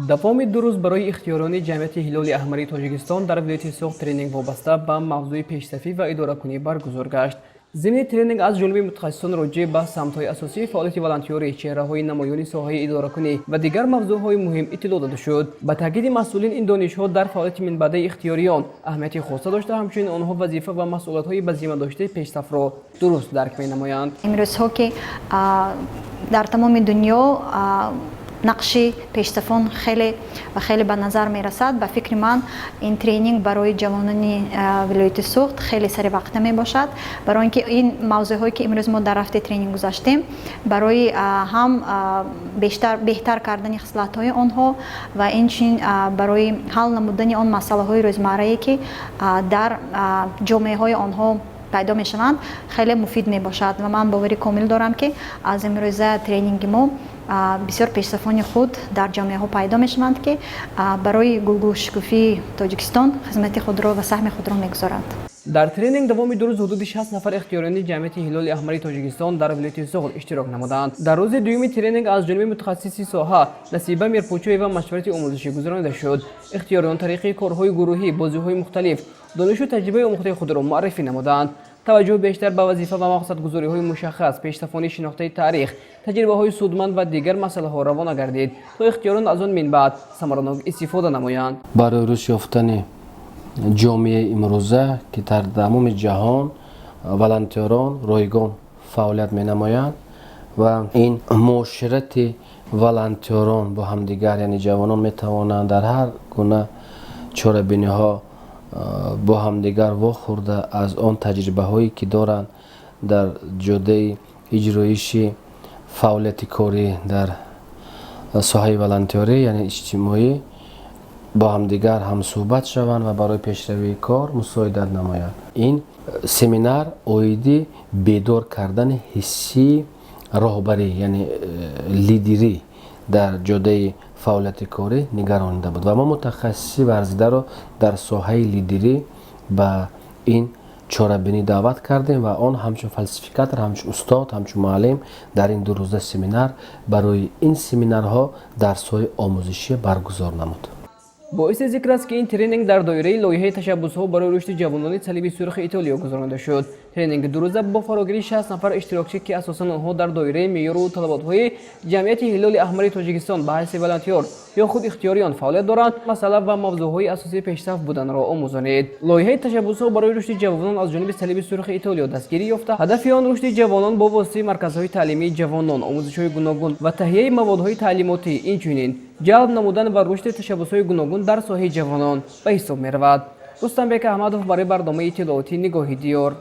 Давоми 2 рӯз барои ихтиёриёни Ҷамъияти Ҳилоли Аҳмарии Тоҷикистон дар вилояти Суғд тренинг вобаста ба мавзӯи пешсафӣ ва идоракунӣ баргузор гашт. Зимни тренинг аз ҷониби мутахассисон роҷеъ ба самтҳои асосии фаъолияти волонтёрӣ, чеҳраҳои намоёни соҳаи идоракунӣ ва дигар мавзӯъҳои муҳим иттилоъ дода шуд. Ба таъкиди масъулин, ин донишҳо дар фаъолияти минбаъдаи ихтиёриён аҳамияти хоса дошта, ҳамчунин онҳо вазифа ва масъулиятҳои ба зимма доштаи пешсафро дуруст дарк менамоянд. Имрӯзҳо ки дар тамоми дунё нақши пешсафон хеле ва хеле ба назар мерасад, ба фикри ман, ин тренинг барои ҷавонони вилояти Суғд хеле саривақта мебошад, барои ин ки ин мавзӯъҳое, ки имрӯз мо дар рафти тренинг гузаштем, барои ҳам бештар беҳтар кардани хислатҳои онҳо ва инчунин барои ҳал намудани он масъалаҳои рӯзмаррае, ки дар ҷомеаҳои онҳо пайдо мешаванд, хеле муфид мебошад. Ва ман бовари комил дорам, ки аз имрӯза тренинги мо бисёр пешсафони худ дар ҷомеаҳо пайдо мешаванд, ки барои гулгулшукуфии Тоҷикистон хизмати худро ва саҳми худро мегузоранд. Дар тренинг давоми 2 рӯз ҳудуди 60 нафар ихтиёриёни Ҷамъияти Ҳилоли Аҳмарии Тоҷикистон дар вилояти Суғд иштирок намуданд. Дар рӯзи дуюми тренинг аз ҷониби мутахассиси соҳа Насиба Мирпӯчоева машварати омӯзишӣ гузаронида шуд. Ихтиёриён тариқи корҳои гурӯҳӣ, бозиҳои мухталиф донишу таҷрибаи омӯхтаи худро муаррифӣ намуданд. Таваҷҷӯҳ бештар ба вазифа ва мақсадгузориҳои мушаххас, пешсафонии шинохтаи таърих, таҷрибаҳои судманд ва дигар масъалаҳо равона гардид, то ихтиёрон аз он минбаъд самаранок истифода намоянд. Барои рушд ёфтани ҷомеаи имрӯза, ки дар тамоми ҷаҳон волонтёрон ройгон фаъолият менамоянд ва ин муоширати волонтёрон бо ҳамдигар, яъне ҷавонон метавонанд дар ҳар гуна чорабиниҳо бо ҳамдигар вохӯрда, аз он таҷрибаҳое, ки доранд, дар ҷодаи иҷроиши фаъолияти корӣ дар соҳаи волонтёрӣ, яъне иҷтимоӣ, бо ҳамдигар ҳамсӯҳбат шаванд ва барои пешравии кор мусоидат намоянд. Ин семинар оиди бедор кардани ҳиссии роҳбарӣ, яъне лидерӣ дар ҷодаи фаъолияти корӣ нигаронида буд ва мо мутахассиси варзидаро дар соҳаи лидерӣ ба ин чорабинӣ даъват кардем ва он ҳамчун фасилитатор, ҳамчун устод, ҳамчун муаллим дар ин 2 рӯза семинар барои ин семинарҳо дарсҳои омӯзишӣ баргузор намуд. Боиси зикр аст, ки ин тренинг дар доираи лоиҳаи ташаббусҳо барои рушди ҷавонони Салиби Сурхи Итолиё гузаронида шуд. Тренинги 2 рӯза бо фарогирии 60 нафар иштирокчӣ, ки асосан онҳо дар доираи меъёру талаботҳои Ҷамъияти Ҳилоли Аҳмари Тоҷикистон ба ҳайси волонтёр ё худ ихтиёриён фаъолият доранд, масъала ва мавзӯъҳои асосии пешсаф буданро омӯзонид. Лоиҳаи ташаббусҳо барои рушди ҷавонон аз ҷониби Салиби Сурхи Итолиё дастгирӣ ёфта, ҳадафи он рушди ҷавонон бо воситаи марказҳои таълимии ҷавонон, омӯзишҳои гуногун ва таҳияи маводҳои таълимотӣ, инчунин ҷалб намудан ва рушди ташаббусҳои гуногун дар соҳаи ҷавонон ба ҳисоб меравад. Рустамбек Аҳмадов барои барномаи иттилоотӣ «Нигоҳи диёр».